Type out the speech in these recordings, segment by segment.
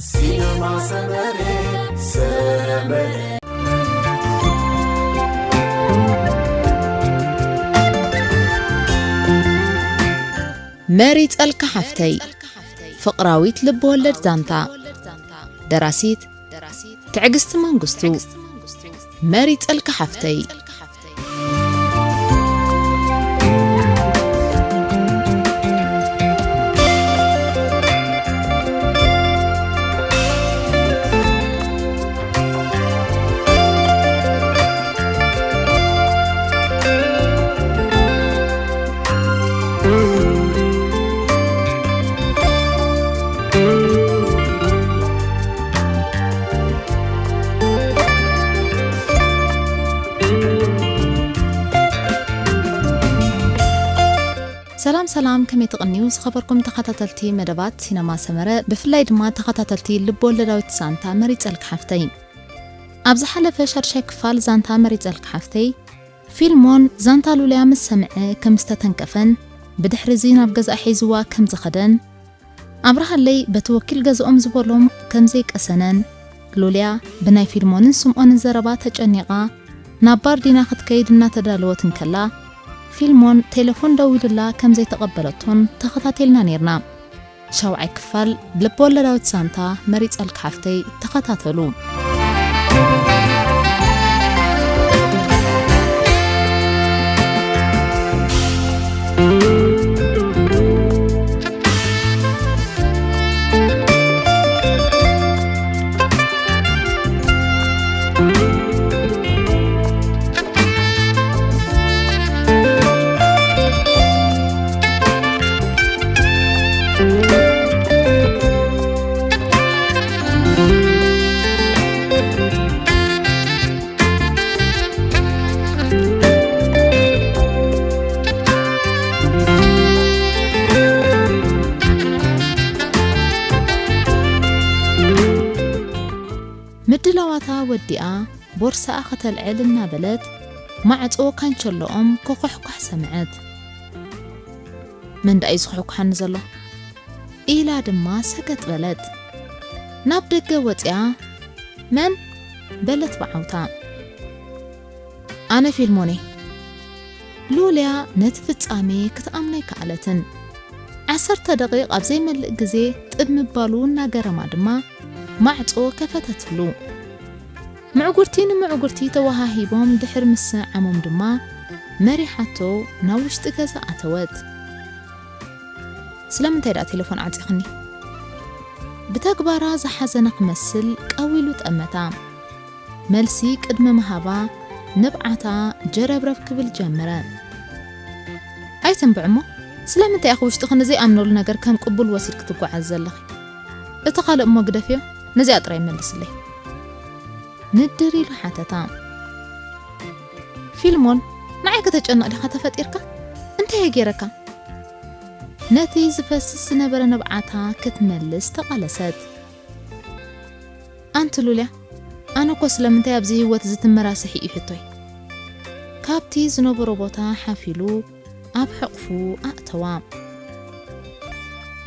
ሲነማ ሰመረ፣ ሰመረ። መሪጸልካ ሓፍተይ፣ ፍቕራዊት ልብወለድ ዛንታ። ደራሲት ትዕግስቲ መንግስቱ። መሪጸልካ ሓፍተይ። ሰላም ሰላም፣ ከመይ ትቕንዩ ዝኸበርኩም ተኸታተልቲ መደባት ሲነማ ሰመረ፣ ብፍላይ ድማ ተኸታተልቲ ልብ-ወለዳዊት ዛንታ መሪጸልካ ሓፍተይ። ኣብ ዝሓለፈ ሻድሻይ ክፋል ዛንታ መሪጸልካ ሓፍተይ፣ ፊልሞን ዛንታ ሉልያ ምስ ሰምዐ ከም ዝተተንከፈን ብድሕሪ እዚ ናብ ገዛእ ሒዝዋ ከም ዝኸደን ኣብርሃለይ በቲ ወኪል ገዝኦም ዝበሎም ከም ዘይቀሰነን፣ ሉልያ ብናይ ፊልሞንን ስምኦንን ዘረባ ተጨኒቓ ናብ ባር ዲና ክትከይድ እናተዳለወት እንከላ፣ ፊልሞን ቴሌፎን ደዊሉላ ከም ዘይተቐበለቶን ተኸታቲልና ኔርና። ሻውዓይ ክፋል ልብ-ወለዳዊት ዛንታ መሪጸልካ ሓፍተይ ተኸታተሉ። ምድላዋታ ወዲኣ ቦርሳኣ ከተልዕል እናበለት ማዕጾ ካንቸሎኦም ክኹሕኳሕ ሰምዐት። መን ደኣ እዩ ዝኹሕኳሓኒ ዘሎ? ኢላ ድማ ሰገጥ በለት። ናብ ደገ ወጺኣ፣ "መን?" በለት ብዓውታ። "ኣነ ፊልሞን እየ።" ሉልያ ነቲ ፍጻሜ ክትኣምኖ ኣይከኣለትን። ዓሰርተ ደቂቕ ኣብ ዘይመልእ ግዜ ጥብ ምባሉ እናገረማ ድማ ማዕጾ ከፈተትሉ። ምዕጉርቲ ንምዕጉርቲ ተወሃሂቦም ድሕሪ ምስዓሞም ድማ መሪሓቶ ናብ ውሽጢ ገዛ ኣተወት። "ስለምንታይ ደኣ ቴሌፎን ዓጺኽኒ?" ብተግባራ ዝሓዘነ ክመስል ቀዊሉ ጠመታ። መልሲ ቅድሚ ምሃባ ንብዓታ ጀረብረብ ክብል ጀመረ። "ኣይትንብዕ እሞ፣ ስለምንታይ ኢኺ ውሽጥኺ ንዘይኣምነሉ ነገር ከም ቅቡል ወሲድኪ ትጓዓዚ ዘለኺ? እቲ ካልእ እሞ ግደፍዮ፣ ነዚኣ ጥራይ መልስለይ?" ንድር ኢሉ ሓተታ። ፊልሞን፣ ንዓይ ከተጨንቕ ዲኻ ተፈጢርካ? እንታይ እየ ገይረካ? ነቲ ዝፈስስ ዝነበረ ንብዓታ ክትመልስ ተቓለሰት። "ኣንቲ ሉልያ፣ ኣነ እኮ ስለምንታይ ኣብዚ ህይወት እዚ ትመራስሒ እዩ ሕቶይ?" ካብቲ ዝነበሮ ቦታ ሓፍ ኢሉ ኣብ ሕቕፉ ኣእተዋ።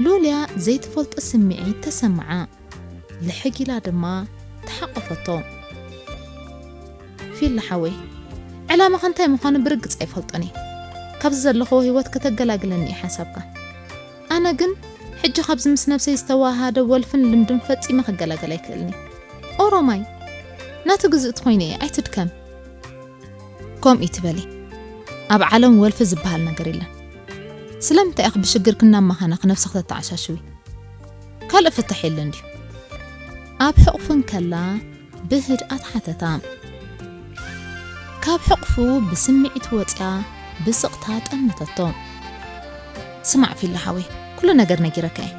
ሉልያ ዘይትፈልጦ ስምዒት ተሰምዓ። ልሕግ ኢላ ድማ ተሓቆፈቶ። "ፊላ ሓወይ፣ ዕላማኻ እንታይ ምዃኑ ብርግጽ ኣይፈልጦን እየ። ካብዚ ዘለኽዎ ህይወት ከተገላግለኒ እዩ ሓሳብካ። ኣነ ግን ሕጂ ካብዚ ምስ ነብሰይ ዝተዋሃደ ወልፍን ልምድን ፈጺመ ክገላገል ኣይክእልን እየ። ኦሮማይ፣ ናቱ ግዝእቲ ኮይነ እየ፣ ኣይትድከም።" "ከምኡ ይትበሊ። ኣብ ዓለም ወልፊ ዝበሃል ነገር የለን። ስለምንታይ ኢኺ ብሽግርኪ እናመኻነኺ ነብስኺ ተተዓሻሽዊ? ካልእ ፍታሕ የለን ድዩ?" ኣብ ሕቑፉ እንከላ ብህድኣት ሓተታ። ካብ ሕቑፉ ብስምዒት ወጽያ ብስቕታ ጠመተቶ። "ስማዕ ፊላ ሓወይ፣ ኩሉ ነገር ነጊረካ እየ።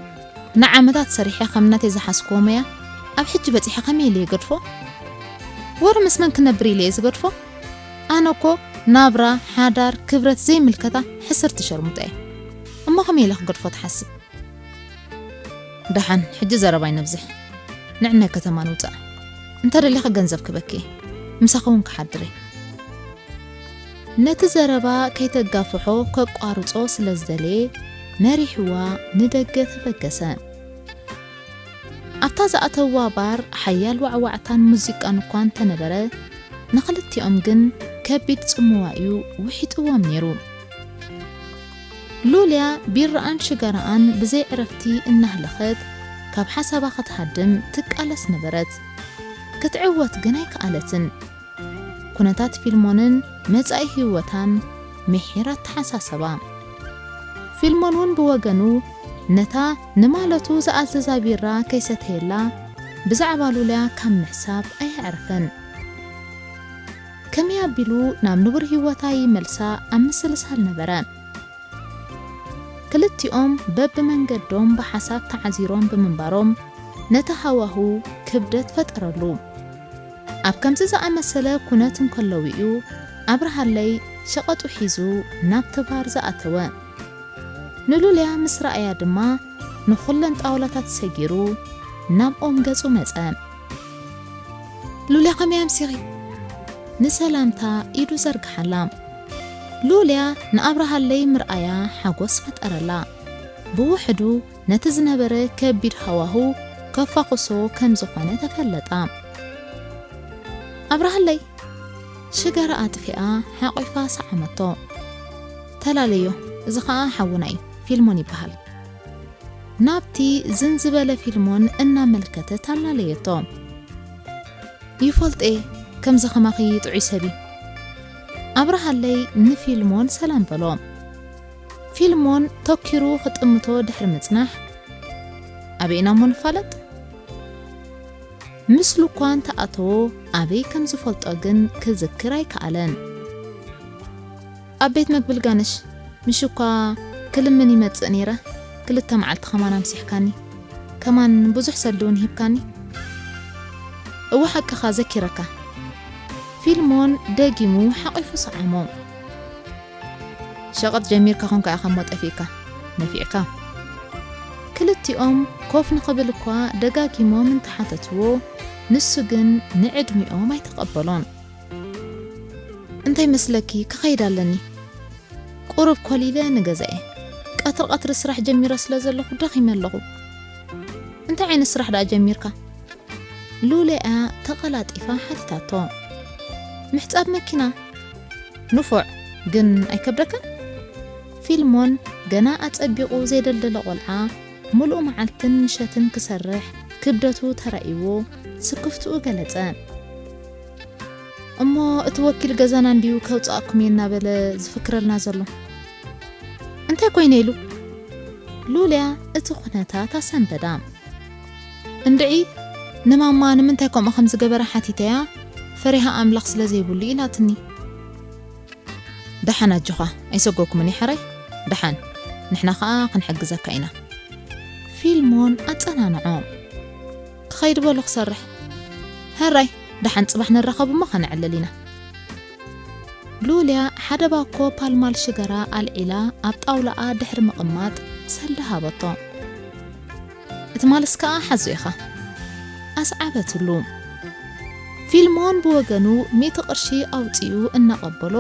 ንዓመታት ሰሪሐ ከም ናተይ ዝሓዝክዎ ሞያ ኣብ ሕጂ በጺሐ ከመይ ኢለ ይገድፎ? ወረ ምስ መን ክነብር ኢለ እየ ዝገድፎ? ኣነ እኮ ናብራ፣ ሓዳር፣ ክብረት ዘይምልከታ ሕስርቲ ሸርሙጣ እየ። እሞ ከመይ ኢለ ክገድፎ ትሓስብ?" "ደሓን፣ ሕጂ ዘረባ ኣይነብዝሕ። ንዕነ ከተማ ንውጻእ። እንተ ደሊኺ ገንዘብ ክበኪ፣ ምሳኺ እውን ክሓድር እየ።" ነቲ ዘረባ ከይተጋፍሖ ከቋርጾ ስለ ዝደለየ፣ መሪሕዋ ንደገ ተበገሰ። ኣብታ ዝኣተውዋ ባር ሓያል ዋዕዋዕታን ሙዚቃን እኳ እንተነበረ፣ ንኽልቲኦም ግን ከቢድ ጽምዋ እዩ ውሒጥዎም ነይሩ። ሉልያ ቢራኣን ሽጋራኣን ብዘይ ዕረፍቲ እናህለኸት ካብ ሓሳባ ክትሃድም ትቃለስ ነበረት። ክትዕወት ግን ኣይከኣለትን። ኩነታት ፊልሞንን መጻኢ ህይወታን ምሒር ኣተሓሳሰባ። ፊልሞን እውን ብወገኑ ነታ ንማለቱ ዝኣዘዛ ቢራ ከይሰተየላ ብዛዕባ ሉልያ ካብ ምሕሳብ ኣየዕረፈን። ከመይ ኣቢሉ ናብ ንቡር ህይወታ ይመልሳ ኣብ ምስልሳል ነበረ። ክልቲኦም በብመንገዶም ብሓሳብ ተዓዚሮም ብምንባሮም ነቲ ሃዋሁ ክብደት ፈጠረሉ። ኣብ ከምዚ ዝኣመሰለ ኩነት እንከለዉ እዩ ኣብርሃለይ ሸቐጡ ሒዙ ናብቲ ባር ዝኣተወ። ንሉልያ ምስ ረኣያ ድማ ንኹለን ጣውላታት ሰጊሩ ናብ ኦም ገጹ መጸ። ሉልያ ከመይ ኣምሲኺ? ንሰላምታ ኢዱ ዘርግሓላ። ሉልያ ንኣብርሃለይ ምርኣያ ሓጎስ ፈጠረላ። ብውሕዱ ነቲ ዝነበረ ከቢድ ሃዋሁ ከፋኹሶ ከም ዝኾነ ተፈለጣ። ኣብርሃለይ ሽጋራ ኣጥፊኣ ሓቒፋ ሰዓመቶ። ተላለዮ፣ እዚ ኸኣ ሓውና እዩ፣ ፊልሞን ይበሃል። ናብቲ ዝን ዝበለ ፊልሞን እናመልከተት ኣላለየቶ። ይፈልጦ እየ፣ ከምዚ ኸማኺ ጥዑይ ሰብ እዩ። ኣብርሃለይ ንፊልሞን ሰላም በሎ። ፊልሞን ተኪሩ ክጥምቶ ድሕሪ ምጽናሕ፣ ኣበይ ኢና እሞ ንፋለጥ? ምስሉ እኳ እንተኣተዎ፣ ኣበይ ከም ዝፈልጦ ግን ክዝክር ኣይከኣለን። ኣብ ቤት መግቢ ልጋነሽ ምሽ እኳ ክልምን ይመጽእ ነይረ፣ ክልተ መዓልቲ ከማን ኣምሲሕካኒ፣ ከማን ብዙሕ ሰልዲ እውን ሂብካኒ። እወ ሓቅኻ፣ ዘኪረካ። ፊልሞን ደጊሙ ሓቒፉ ሰዓሞ። ሸቐጥ ጀሚርካ ኾንካ ኢኻ እሞ ጠፊእካ፣ ነፊዕካ። ክልቲኦም ኮፍ ንኽብል እኳ ደጋጊሞም እንተሓተትዎ፣ ንሱ ግን ንዕድሚኦም ኣይተቐበሎን። እንታይ መስለኪ፣ ክኸይድ ኣለኒ። ቁሩብ ኮሊለ ንገዛ'የ። ቀትሪ ቀትሪ ስራሕ ጀሚረ ስለ ዘለኹ ደኺመ ኣለኹ። እንታይ ዓይነት ስራሕ ደኣ ጀሚርካ? ሉልያ ተቐላጢፋ ሓቲታቶ። ምሕጻብ መኪና። ንፉዕ፣ ግን ኣይከብደካን? ፊልሞን ገና ኣጸቢቑ ዘይደልደለ ቆልዓ፣ ምሉእ መዓልትን ምሸትን ክሰርሕ ክብደቱ ተራእይዎ ስክፍትኡ ገለጸ። እሞ እቲ ወኪል ገዛና እንድዩ ከውጽኣኩም እየ እናበለ ዝፍክረልና ዘሎ። እንታይ ኮይነ ኢሉ? ሉልያ እቲ ኩነታት ኣሰንበዳ። እንድዒ ንማማ ንምንታይ ከምኡ ከም ዝገበረ ሓቲተያ፣ ፈሪሃ ኣምላኽ ስለ ዘይብሉ ኢላትኒ። ደሓን ኣጆኻ፣ ኣይሰጎኩምን እየ ሕራይ። ደሓን፣ ንሕና ኸኣ ክንሕግዘካ ኢና። ፊልሞን ኣጸናንዖ። ክኸይድ በሎ ክሰርሕ። ሕራይ፣ ደሓን ጽባሕ ንራኸብ እሞ ከነዕልል ኢና። ሉልያ ሓደ ባኮ ፓልማል ሽገራ ኣልዒላ ኣብ ጣውላኣ ድሕሪ ምቕማጥ ሰልዲ ሃበቶ። እቲ ማልስ ከኣ ሓዞ ኢኻ። ኣስዓበትሉ። ፊልሞን ብወገኑ ሚእቲ ቅርሺ ኣውጺኡ እናቐበሎ፣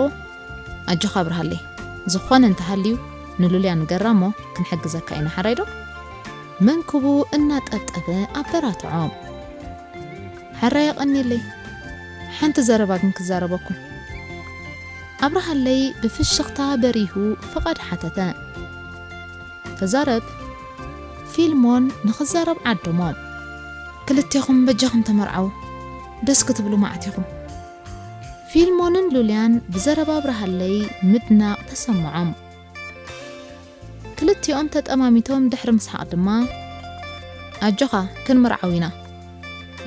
ኣጆኻ ኣብርሃለይ፣ ዝኾነ እንተሃልዩ ንሉልያ ንገራ እሞ ክንሕግዘካ ኢና፣ ሓራይ ዶ? መንክቡ እናጠብጠበ ኣበራትዖ። ሕራይ የቐንየለይ። ሓንቲ ዘረባ ግን ክዛረበኩም። ኣብርሃለይ ብፍሽኽታ በሪሁ ፍቓድ ሓተተ። ተዛረብ። ፊልሞን ንኽዛረብ ዓደሞ። ክልቴኹም በጃኹም ተመርዓዉ። ደስ ክትብሉ መዓት ኢኹም። ፊልሞንን ሉልያን ብዘረባ ኣብርሃለይ ምድናቕ ተሰምዖም። ክልቲኦም ተጠማሚቶም ድሕሪ ምስሓቕ ድማ፣ ኣጆኻ፣ ክንምርዓው ኢና፣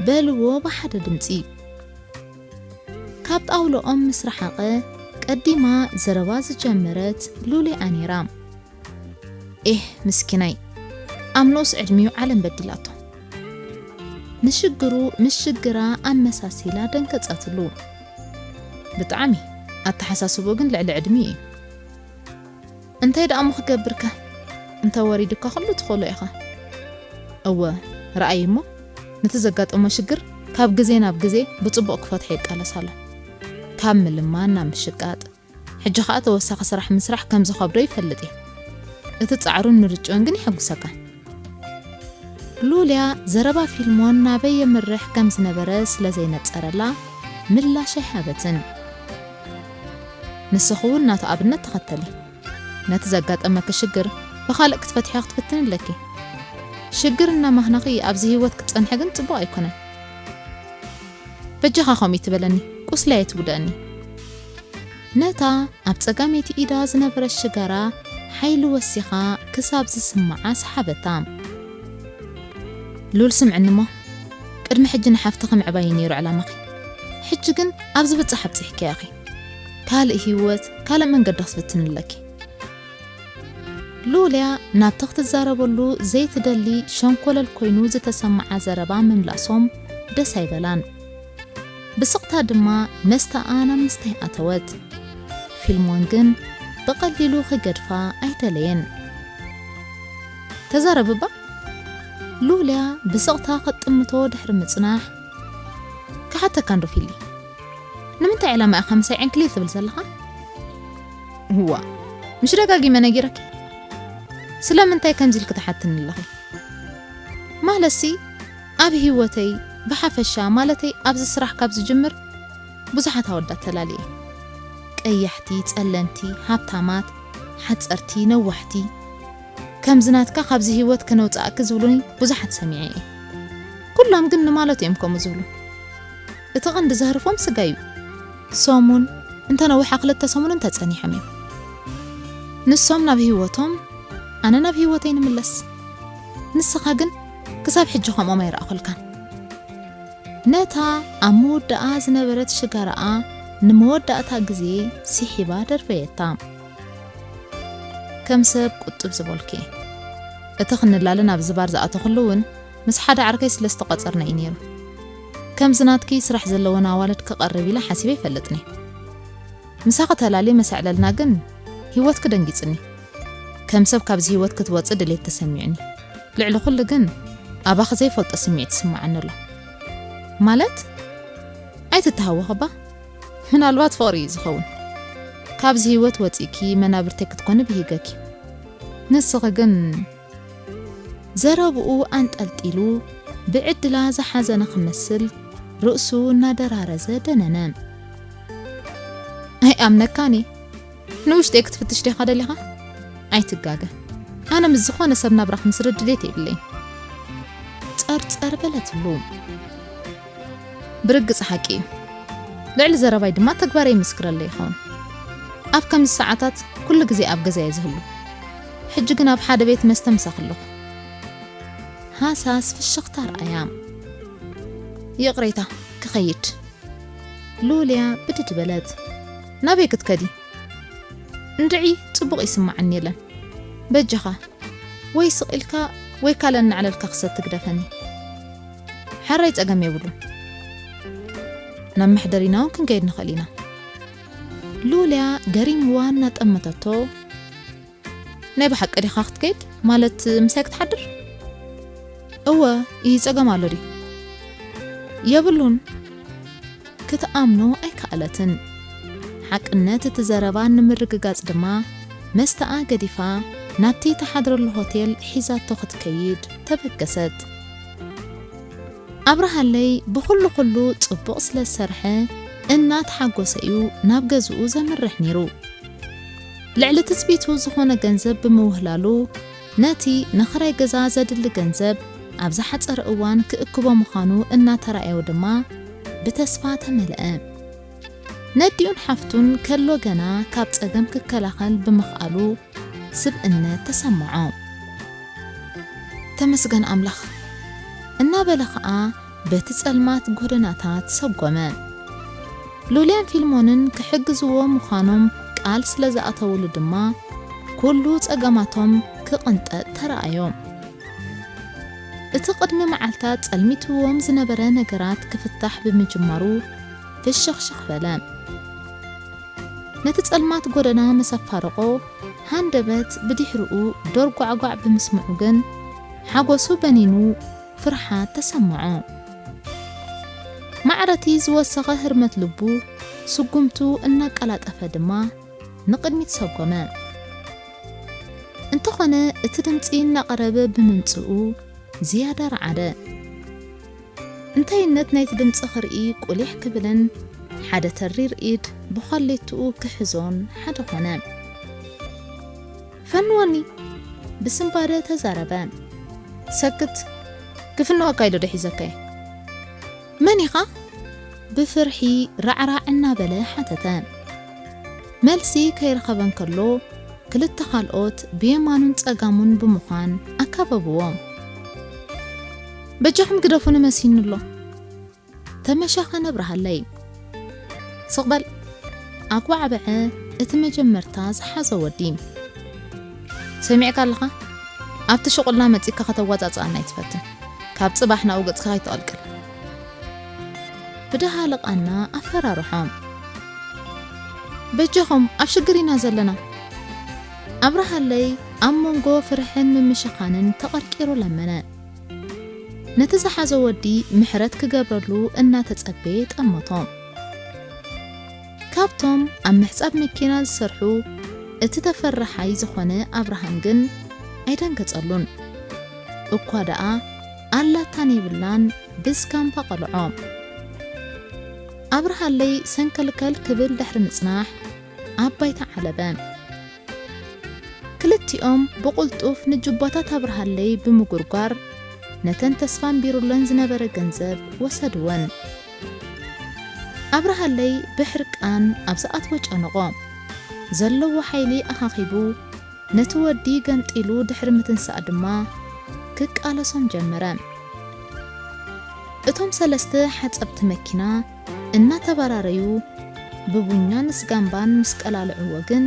በልዎ ብሓደ ድምጺ። ካብ ጣውላኦም ምስ ረሓቐ፣ ቀዲማ ዘረባ ዝጀመረት ሉልያ ነይራ። ኤህ፣ ምስኪናይ፣ ኣብ ንኡስ ዕድሚኡ ዓለም በዲላቶ። ንሽግሩ ምስ ሽግራ ኣመሳሲላ ደንገጸትሉ። ብጣዕሚ፣ ኣተሓሳስብኡ ግን ልዕሊ ዕድሚኡ እዩ። እንታይ ደኣ እሞ ክገብርከ? እንተ ወሪዱካ ኩሉ ትኽእሎ ኢኻ። እወ፣ ረኣይ እሞ፣ ነቲ ዘጋጠሞ ሽግር ካብ ግዜ ናብ ግዜ ብጽቡቕ ክፈትሖ ይቃለስ ኣሎ። ካብ ምልማን ናብ ምሽቃጥ፣ ሕጂ ኸኣ ተወሳኺ ስራሕ ምስራሕ ከም ዝኸብዶ ይፈልጥ እየ። እቲ ጻዕሩን ምርጭኡን ግን የሐጉሰካ። ሉልያ ዘረባ ፊልሞን ናበይ የምርሕ ከም ዝነበረ ስለ ዘይነጸረላ ምላሽ ኣይሃበትን። ንስኺ እውን ናቱ ኣብነት ተኸተሊ። ነቲ ዘጋጠመኪ ሽግር ብኻልእ ክትፈትሕዮ ክትፍትኒ ኣለኪ። ሽግር እናማህነኺ ኣብዚ ህይወት ክትጸንሒ ግን ጽቡቕ ኣይኮነን። በጃኻ ከምኡ ትበለኒ፣ ቁስለይ ኣይትጉድኣኒ። ነታ ኣብ ጸጋመይቲ ኢዳ ዝነበረት ሽጋራ ሓይሊ ወሲኻ ክሳብ ዝስምዓ ሰሓበታ። ሉል ስምዕኒ እሞ፣ ቅድሚ ሕጂ ንሓፍትኺ ምዕባይ እዩ ነይሩ ዕላማኺ። ሕጂ ግን ኣብ ዝብጻሕ ኣብጺሕኪ ኢኺ። ካልእ ህይወት፣ ካልእ መንገዲ ክትፍትኒ ኣለኪ። ሉልያ ናብቲ ክትዛረበሉ ዘይትደሊ ሸንኮለል ኮይኑ ዝተሰምዓ ዘረባ ምምላሶም ደስ ኣይበላን። ብስቕታ ድማ መስተኣ ናብ ምስታይ ኣተወት። ፊልሞን ግን ብቐሊሉ ክገድፋ ኣይደለየን። ተዛረቢ እባ። ሉልያ ብስቕታ ክትጥምቶ ድሕሪ ምጽናሕ፣ ክሓተካ እንዶ ፊሊ፣ ንምንታይ ዕላማ ኢኻ ምሳይ ዕንክሊል ትብል ዘለኻ? እዋ፣ ምሽ ደጋጊመ ነጊረኪ። ስለምንታይ ከምዚ ኢልኪ ትሓትኒ ኣለኺ? ማለትሲ ኣብ ህይወተይ ብሓፈሻ፣ ማለተይ ኣብዚ ስራሕ ካብ ዝጅምር ብዙሓት ኣወዳት ተላልየ። ቀያሕቲ፣ ጸለምቲ፣ ሃብታማት፣ ሓጸርቲ፣ ነዋሕቲ፣ ከምዚ ናትካ ካብዚ ህይወት ከነውጽኣኪ ዝብሉኒ ብዙሓት ሰሚዐ እየ። ኩሎም ግን ንማለት እዮም ከምኡ ዝብሉ። እቲ ቀንዲ ዘህርፎም ስጋ እዩ። ሰሙን እንተነውሐ ክልተ ሰሙን እንተጸኒሖም እዮም። ንሶም ናብ ህይወቶም፣ ኣነ ናብ ህይወተይ ንምለስ። ንስኻ ግን ክሳብ ሕጂ ከምኦም ኣይረኣኹልካን። ነታ ኣብ መወዳኣ ዝነበረት ሽጋራኣ ንመወዳእታ ግዜ ስሒባ ደርበየታ። ከም ሰብ ቁጥብ ዝበልኪ። እቲ ክንላለ ናብ ዝባር ዝኣተኹሉ እውን ምስ ሓደ ዓርከይ ስለ ዝተቐጸርና እዩ ነይሩ። ከምዚ ናትኪ ስራሕ ዘለወን ኣዋልድ ክቐርብ ኢለ ሓሲበ ይፈልጥኒ። ምሳኺ ተላልየ መሰዕለልና ግን ህይወትኪ ደንጊጽኒ። ከም ሰብ ካብዚ ህይወት ክትወጽእ ድሌት ተሰሚዑኒ። ልዕሊ ኩሉ ግን ኣባኺ ዘይፈልጦ ስምዒት ይስምዓኒ ኣሎ። ማለት? ኣይትተሃወኺ እባ። ምናልባት ፍቕሪ እዩ ዝኸውን። ካብዚ ህይወት ወጺእኪ መናብርተይ ክትኮኒ ብሂገኪ። ንስኺ ግን ዘረብኡ ኣንጠልጢሉ ብዕድላ ዝሓዘነ ክመስል ርእሱ እናደራረዘ ደነነ። ኣይኣምነካን እየ። ንውሽጠይ ክትፍትሽ ዲኻ ደሊኻ? ኣይትጋገ። ኣነ ምስ ዝኾነ ሰብ ናብራ ክምስርት ድሌት የብለይን። ጸርጸር በለትሉ። ብርግጽ ሓቂ እዩ። ልዕሊ ዘረባይ ድማ ተግባረይ ይምስክረለይ ይኸውን። ኣብ ከምዚ ሰዓታት ኩሉ ግዜ ኣብ ገዛ እየ ዝህሉ። ሕጂ ግን ኣብ ሓደ ቤት መስተ ምሳኺ ኣለኹ። ሃሳስ ፍሽኽታ ረኣያ። ይቕሬታ፣ ክኸይድ። ሉልያ ብድድ በለት። ናበይ ክትከዲ? እንድዒ፣ ጽቡቕ ይስምዓኒ የለን። በጃኻ፣ ወይ ስቕ ኢልካ ወይ ካልእ እናዕለልካ ክሰቲ ግደፈኒ። ሕራይ፣ ጸገም የብሉን። ናብ መሕደሪና እውን ክንከይድ ንኽእል ኢና። ሉልያ ገሪምዋ እናጠመተቶ፣ ናይ ብሓቂ ዲኻ ክትከይድ? ማለት ምሳይ ክትሓድር? እወ፣ ይህ ጸገም ኣሎ ድዩ? የብሉን። ክትኣምኖ ኣይከኣለትን። ሓቅነት እቲ ዘረባ ንምርግጋጽ ድማ መስተኣ ገዲፋ ናብቲ ትሓድረሉ ሆቴል ሒዛቶ ክትከይድ ተበገሰት። ኣብርሃለይ ብኹሉ ኩሉ ጽቡቕ ስለ ዝሰርሐ እናተሓጎሰ እዩ ናብ ገዝኡ ዘምርሕ ነይሩ። ልዕሊ ትጽቢቱ ዝኾነ ገንዘብ ብምውህላሉ፣ ነቲ ንኽራይ ገዛ ዘድሊ ገንዘብ ኣብ ዝሓጸረ እዋን ክእክቦ ምዃኑ እናተራእዮ ድማ ብተስፋ ተመልአ። ነዲኡን ሓፍቱን ከሎ ገና ካብ ጸገም ክከላኸል ብምኽኣሉ ስብእነት ተሰምዖ። ተመስገን ኣምላኽ እናበለ ኸኣ በቲ ጸልማት ጎደናታት ሰጎመ። ሉልያን ፊልሞንን ክሕግዝዎ ምዃኖም ቃል ስለ ዝኣተውሉ ድማ፣ ኩሉ ጸገማቶም ክቕንጠጥ ተራእዮ። እቲ ቅድሚ መዓልታት ጸልሚትዎም ዝነበረ ነገራት ክፍታሕ ብምጅማሩ፣ ፍሽኽሽኽ በለ። ነቲ ጸልማት ጎደና ምስ ኣፋረቖ፣ ሃንደበት ብድሕሪኡ ዶርጓዕጓዕ ብምስምዑ ግን፣ ሓጎሱ በኒኑ ፍርሓት ተሰምዖ። ማዕረቲ ዝወሰኸ ህርመት ልቡ ስጉምቱ እናቀላጠፈ ድማ ንቕድሚት ሰጎመ። እንተኾነ እቲ ድምጺ እናቐረበ ብምምጽኡ ዝያዳ ረዓደ። እንታይነት ናይቲ ድምጺ ክርኢ ቁሊሕ ክብልን ሓደ ተሪር ኢድ ብዃሌትኡ ክሕዞን ሓደ ኾነ። "ፈንወኒ!" ብስንባደ ተዛረበ። "ሰክት! ክፍንወካ ኢሉ ዶ ሒዘካየ?" "መን ኢኻ?" ብፍርሒ ራዕራዕ እናበለ ሓተተ። መልሲ ከይረኸበ እንከሎ፣ ክልተ ካልኦት ብየማኑን ጸጋሙን ብምዃን ኣካበብዎ። "በጃኹም ግደፉኒ መሲኑ ኣሎ!" ተመሻኸነ ኣብርሃለይ። "ስቕ በል!" ኣጓዕበዐ እቲ መጀመርታ ዝሓዞ ወዲ። "ሰሚዕካ ኣለኻ? ኣብቲ ሽቑልና መጺእካ ከተዋጻጽኣና ኣይትፈትን። ካብ ጽባሕ ናብኡ ገጽካ ከይትቐልቅል!" ብደሃልቕ ኣና ኣፈራርሖ። "በጃኹም፣ ኣብ ሽግር ኢና ዘለና!" ኣብርሃለይ ኣብ መንጎ ፍርሕን ምምሽኻንን ተቐርቂሩ ለመነ። ነቲ ዝሓዞ ወዲ ምሕረት ክገብረሉ እናተጸበየ ጠመቶ። ካብቶም ኣብ ምሕጻብ መኪና ዝሰርሑ እቲ ተፈራሓይ ዝኾነ ኣብርሃም ግን ኣይደንገጸሉን። እኳ ደኣ ኣላታን የብላን ብዝካምባ ቀልዖ። ኣብርሃለይ ሰንከልከል ክብል ድሕሪ ምጽናሕ ኣብ ባይታ ዓለበ። ክልቲኦም ብቕልጡፍ ንጁባታት ኣብርሃለይ ብምጉርጓር፣ ነተን ተስፋ ኣንቢሩለን ዝነበረ ገንዘብ ወሰድወን። ኣብርሃለይ ብሕርቃን ኣብ ዝኣትወ ጨነቖ። ዘለዎ ሓይሊ ኣኻኺቡ፣ ነቲ ወዲ ገንጢሉ ድሕሪ ምትንሳእ ድማ ክቃለሶም ጀመረ። እቶም ሰለስተ ሓጸብቲ መኪና እናተበራረዩ፣ ብቡኛን ስጋምባን ምስ ቀላልዕዎ ግን፣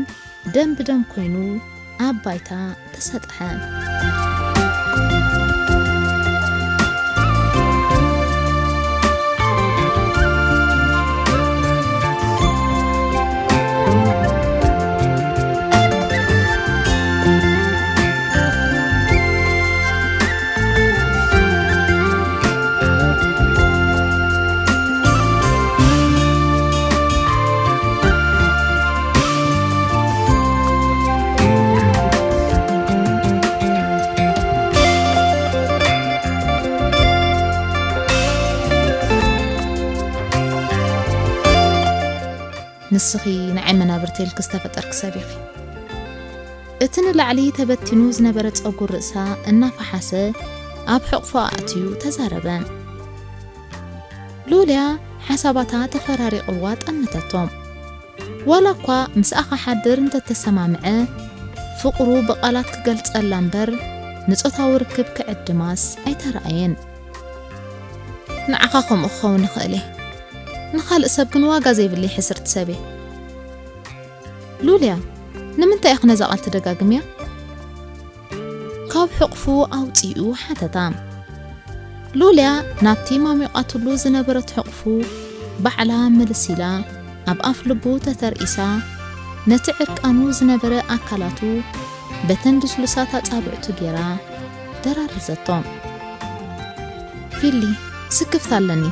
ደም ብደም ኮይኑ ኣብ ባይታ ተሰጥሐ። ንስኺ ንዓይ መናብርተይ ኢልኪ ዝተፈጠርኪ ሰብ ኢኺ። እቲ ንላዕሊ ተበቲኑ ዝነበረ ጸጉር ርእሳ እናፈሓሰ ኣብ ሕቕፎ ኣእትዩ ተዛረበ። ሉልያ ሓሳባታ ተፈራሪቕዋ ጠመተቶ። ዋላ እኳ ምስኣ ክሓድር እንተተሰማምዐ፣ ፍቕሩ ብቓላት ክገልጸላ እምበር ንጾታዊ ርክብ ክዕድማስ ኣይተራእየን። ንዓኻ ከምኡ ክኸውን ይኽእል እየ። ንኻልእ ሰብ ግን ዋጋ ዘይብለይ ሕስርቲ ሰብ እየ። ሉልያ፣ ንምንታይ ኢኺ ነዛ ቃል ትደጋግምያ? ካብ ሕቕፉ ኣውጺኡ ሓተታ። ሉልያ ናብቲ ማሚቓትሉ ዝነበረት ሕቕፉ ባዕላ ምልስ ኢላ፣ ኣብ ኣፍ ልቡ ተተርኢሳ፣ ነቲ ዕርቃኑ ዝነበረ ኣካላቱ በተን ልስሉሳት ኣጻብዕቱ ጌራ ደራረዘቶ። ፊሊ፣ ስክፍታ ኣለኒ።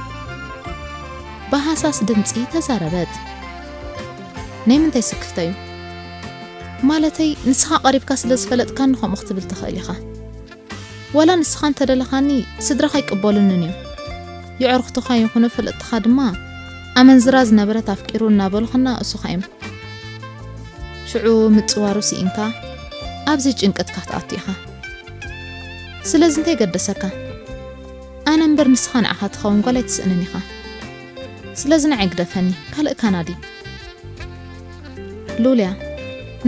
ብሃሳስ ድምጺ ተዛረበት። ናይ ምንታይ ስክፍታ እዩ? ማለተይ፣ ንስኻ ቀሪብካ ስለ ዝፈለጥካኒ ከምኡ ክትብል ትኽእል ኢኻ። ዋላ ንስኻ እንተደለኻኒ፣ ስድራኻ ኣይቅበሉንን እዮም። የዕሩኽትኻ ይኹኑ ፈለጥትኻ ድማ፣ ኣመንዝራ ዝነበረት ኣፍቂሩ እናበሉኽና እሱኻ እዮም። ሽዑ ምጽዋሩ ስኢንካ፣ ኣብዚ ጭንቀት ክትኣቱ ኢኻ። ስለዚ እንታይ ገደሰካ? ኣነ እምበር ንስኻ ንዓኻ ትኸውን ጓል ኣይትስእንን ኢኻ። ስለዚ ንዓይ ግደፈኒ፣ ካልእ ካናዲ። ሉልያ፣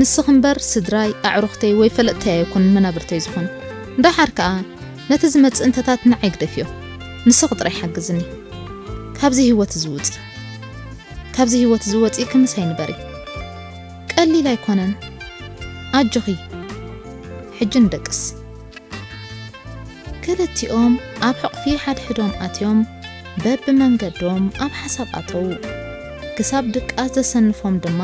ንስኺ እምበር ስድራይ፣ ኣዕሩኽተይ ወይ ፈለጥተይ ኣይኮኑን መናብርተይ ዝኾኑ። ደሓር ከኣ ነቲ ዝመጽእ እንተታት ንዓይ ግደፍዮ። ንስኺ ጥራይ ሓግዝኒ። ካብዚ ህይወት እዚ ውጺ። ካብዚ ህይወት እዚ ወጺእኪ ምሳይ ንበሪ። ቀሊል ኣይኮነን። ኣጆኺ። ሕጂ ንደቅስ። ክልቲኦም ኣብ ሕቕፊ ሓድሕዶም ኣትዮም በብመንገዶም ኣብ ሓሳብ ኣተዉ። ክሳብ ድቃስ ዘሰንፎም ድማ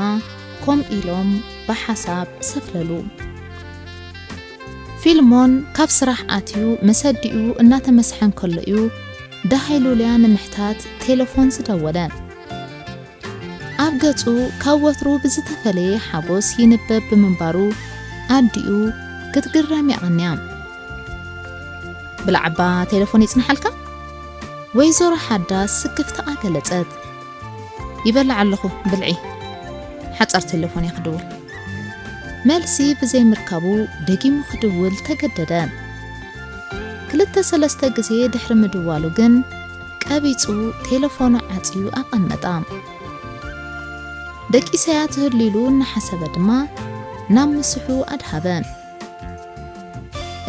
ኮም ኢሎም ብሓሳብ ሰፍለሉ። ፊልሞን ካብ ስራሕ ኣትዩ ምስ ኣዲኡ እናተመስሐ እንከሎ እዩ ደሃይ ሉልያ ንምሕታት ቴለፎን ዝደወለ። ኣብ ገጹ ካብ ወትሩ ብዝተፈለየ ሓጎስ ይንበብ ብምንባሩ ኣዲኡ ክትግረም የቐንያ። ብላዕባ ቴሌፎን ይጽንሓልካ? ወይዘሮ ሓዳስ ስክፍታኣ ገለጸት። ይበልዕ ኣለኹ፣ ብልዒ። ሓጻር ቴሌፎን እያ ክድውል። መልሲ ብዘይምርካቡ ደጊሙ ክድውል ተገደደ። ክልተ ሰለስተ ግዜ ድሕሪ ምድዋሉ ግን ቀቢጹ ቴሌፎኑ ዓጽዩ ኣቐመጣ። ደቂሰያ ትህሉ ኢሉ እናሓሰበ ድማ ናብ ምስሑ ኣድሃበ።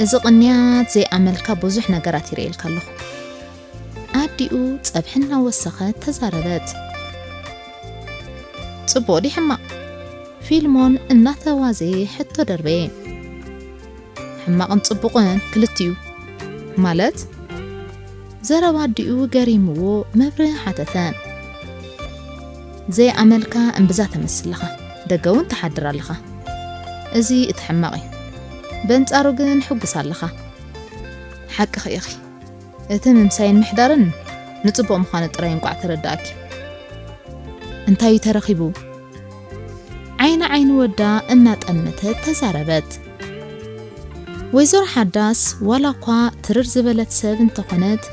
እዚ ቅንያት ዘይኣመልካ ብዙሕ ነገራት ይርእየልካ ኣለኹ። ኣዲኡ ጸብሒ እናወሰኸት ተዛረበት። ጽቡቕ ድዩ ሕማቕ? ፊልሞን እናተዋዘየ ሕቶ ደርበየ። ሕማቕን ጽቡቕን ክልቲኡ። ማለት? ዘረባ ኣዲኡ ገሪምዎ መብርህ ሓተተ። ዘይኣመልካ እምብዛ ተመስል ኣለኻ፣ ደገ እውን ትሓድር ኣለኻ። እዚ እቲ ሕማቕ እዩ። በንጻሩ ግን ሕጉስ ኣለኻ። ሓቅኺ ኢኺ። እቲ ምምሳይን ምሕዳርን ንጽቡቕ ምዃኑ ጥራይ እንቋዕ ተረዳእኪ። እንታይ እዩ ተረኺቡ? ዓይኒ ዓይኒ ወዳ እናጠመተት ተዛረበት። ወይዘሮ ሓዳስ ዋላ እኳ ትርር ዝበለት ሰብ እንተኾነት፣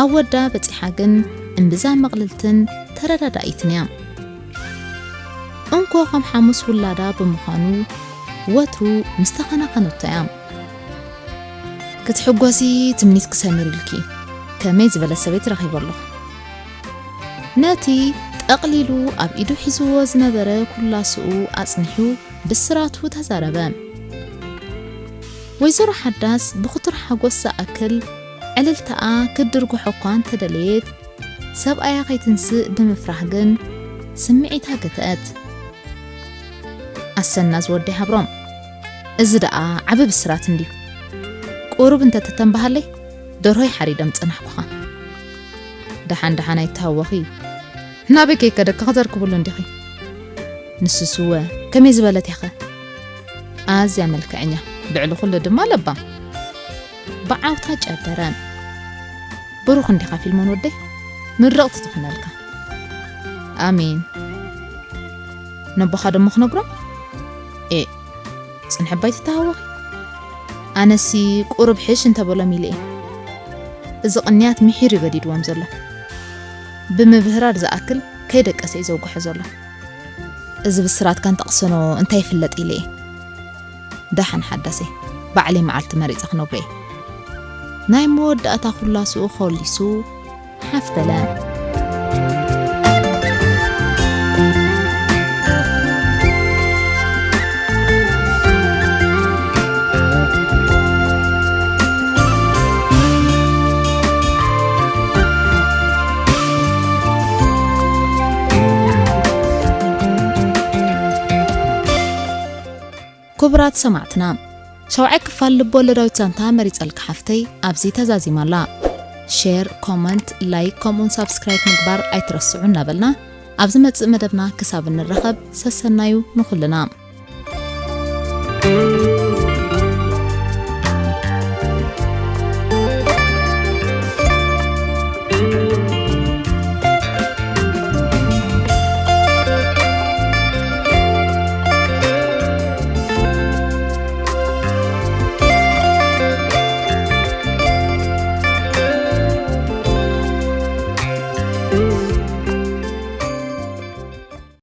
ኣብ ወዳ በጺሓ ግን እምብዛ መቕልልትን ተረዳዳኢትን እያ። እንኮ ከም ሓሙስ ውላዳ ብምዃኑ ወትሩ ምስ ተኸናኸነቶ እያ። ክትሕጎሲ ትምኒት ክሰምር ኢልኪ ከመይ ዝበለ ሰበይቲ ረኺበ ኣለኹ። ነቲ ጠቕሊሉ ኣብ ኢዱ ሒዝዎ ዝነበረ ኩላስኡ ኣጽኒሑ ብስራቱ ተዛረበ። ወይዘሮ ሓዳስ ብኽቱር ሓጎስ ዝኣክል ዕልልታኣ ክትድርጉሖ እኳ እንተደለየት፣ ሰብኣያ ከይትንስእ ብምፍራህ ግን ስምዒታ ገትአት። ኣሰና ዝወደይ ሃብሮም፣ እዚ ደኣ ዓቢ ብስራት እንድዩ። ቁሩብ እንተ ተተንባሃለይ፣ ደርሆይ ሓሪደ ምጸናሕኩኻ። ደሓን ደሓን ኣይተሃወኺ። ናበይ ከይከደካ ከተርክብሉ እንዲኺ? ንስስወ፣ ከመይ ዝበለት እያኸ? ኣዝያ መልክዐኛ፣ ልዕሊ ኩሉ ድማ ለባም። ብዓውታ ጨደረ። ብሩኽ እንዲኻ ፊልሞን ወደይ፣ ምርቕቲ ትኹነልካ። ኣሜን። ነቦኻ ደሞ ክነግሮም? ኤ፣ ጽንሒ እባ ኣይትተሃወኺ። ኣነሲ ቁሩብ ሕሽ እንተበሎም ኢለ እየ። እዚ ቅንያት ምሒር እዩ ገዲድዎም ዘሎ። ብምብህራር ዝኣክል ከይደቀሰ እዩ ዘውግሖ ዘሎ። እዚ ብስራትካ እንተቕሰኖ እንታይ ይፍለጥ ኢለ እየ። ደሓን ሓዳሰይ፣ ባዕለይ መዓልቲ መሪጸ ክነግሮ እየ። ናይ መወዳእታ ኩላስኡ ኮሊሱ ሓፍ በለ። ክቡራት ሰማዕትና፣ ሻውዓይ ክፋል ልብ ወለዳዊት ዛንታ መሪጸልካ ሓፍተይ ኣብዚ ተዛዚማ ኣላ። ሼር፣ ኮመንት፣ ላይክ ከምኡውን ሳብስክራይብ ምግባር ኣይትረስዑ እናበልና ኣብ ዝመጽእ መደብና ክሳብ እንራኸብ ሰሰናዩ ንኹልና።